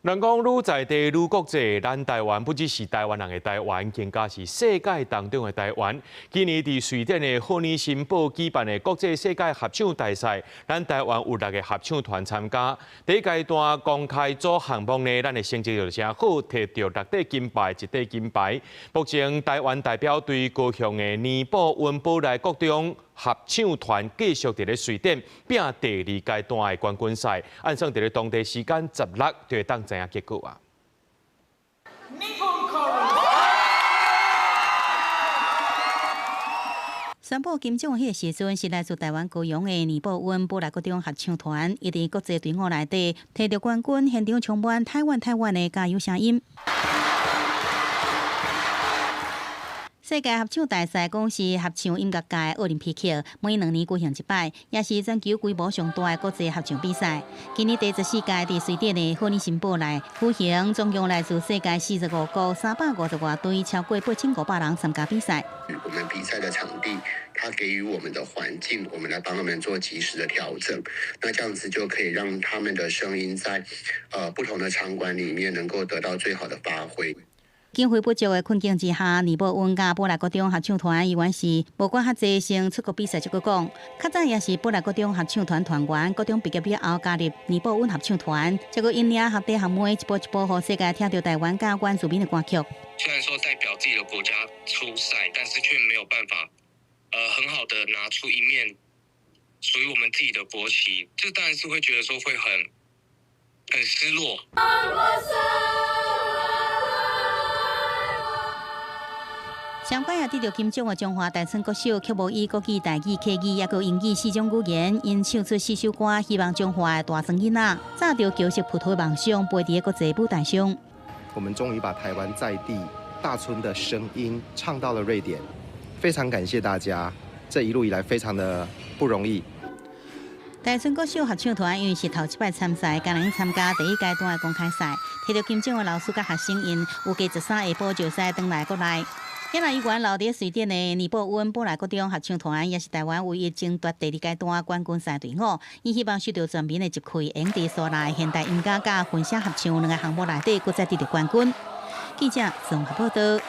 人講愈在地愈國際，咱台灣不只是台灣人的台灣，更加是世界當中的台灣。今年佇瑞典的赫爾辛堡舉辦的國際世界合唱大賽，咱台灣有六個合唱團參加。第一階段公開組項目呢，咱的成績就誠好，摕著六塊金牌，一塊銀牌。目前台灣代表隊高雄的尼布溫寶萊國中合唱團繼續佇咧瑞典拚第二階段的冠軍賽，按算佇咧當地時間16就會當知影結果啊。宣布金獎彼个時陣，是來自台灣高雄的尼布溫寶萊國中合唱團，伊佇國際隊伍內底摕著冠軍，現場充滿台灣台灣的加油聲音。世界合唱大賽講是合唱音樂界奧林匹克，每2年舉行一擺，也是全球規模上大的國際合唱比賽。今年第14屆佇瑞典的赫爾辛堡內舉行，總共來自世界45國350外隊，超過8500人參加比賽。我們比賽的場地，它給予我們的環境，我們來幫他們做及時的調整。那這樣子就可以讓他們的聲音在不同的場館裡面能夠得到最好的發揮。經費不足的困境之下，尼布溫佮寶萊國中合唱團依然是無管較濟先出國比賽，這個講。較早也是寶萊國中合唱團團員，國中畢業了後加入尼布溫合唱團，這個引領學弟學妹一步一步，予世界聽著台灣佮原住民的歌曲。雖然說代表自己的國家出賽，但是卻沒有辦法，很好的拿出一面屬於我們自己的國旗，這當然是會覺得說會很失落。相關也得著金獎的中華大村國小，卻無以國語、台語、客語，抑閣英語四種語言，𪜶唱出四首歌，希望彰化的大庄囡仔，紮著僑式葡萄的夢想，飛佇國際舞台上。我們終於把台灣在地大村的聲音唱到了瑞典，非常感謝大家，這一路以來非常的不容易。大村國小合唱團因為是頭一擺參賽，敢若去參加第一階段的公開賽，摕著金獎的老師佮學生，𪜶有計13下晡就使轉來國內。今仔猶原留佇瑞典的尼布溫寶萊國中合唱團，也是台灣唯一爭奪第二階段冠軍賽隊伍。伊希望受著全民的集氣，會佇紲來現代音樂佮混聲合唱兩個項目內底，閣再得著冠軍。記者綜合報導。